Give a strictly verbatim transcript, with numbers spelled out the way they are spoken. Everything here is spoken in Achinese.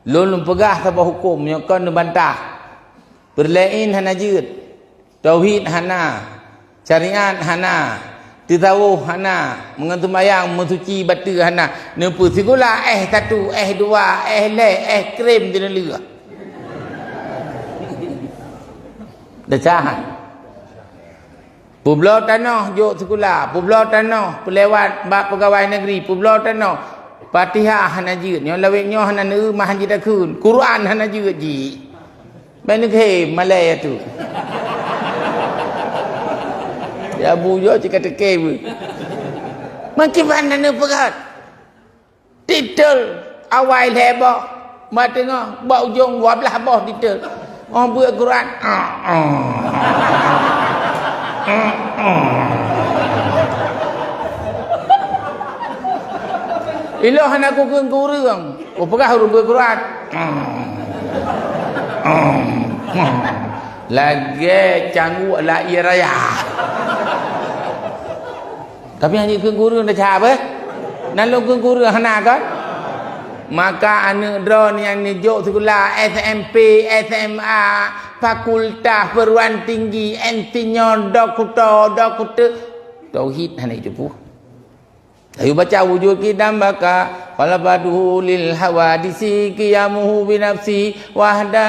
Lôn, lôn peugah saboh huköm nyoe kon neubantah. Peureulee hana jeuet. Tauhid hana. Syariat hana. Teusawôh hana. Meungon seumayang meusuci bateue hana. Neupeu sikula S satu, S dua, S lhèe, S krem di neuleuh. Desya han. Peubloe tanoh jok sikula, peubloe tanoh peulewat bak peugawai negeri, peubloe tanoh. Fatihah hana jeuet, nyoe lawét nyoe hana neueu mah jitakheun. Quran hana jeuet jih. Ban neukheun malèe tu. Ya bu jok cit ka teuke beuh. Makin ban hana peugah. Titel awai lhèe boh, bak teungoh, bak ujong dua blaih boh titel. Oh, beuet Quran. Ilôn hana kukheun keu ureueng. Oh, peugah ureueng beuet Quran. Lagèe cangguek lam ie raya. Tapi hana kheun keu ureueng dah cak beh. Nan lôn kheun keu ureueng hana kan? Maka aneuk droe nyang neujok sikula S M P, S M A, fakultas, perguruan tinggi, insinyur, doktor, doktor. Tauhid hana jiteupeue. Ayo baca wujud qidam baqa, khalafatuhu lil hawadisi, qiyamuhu binafsi, wahda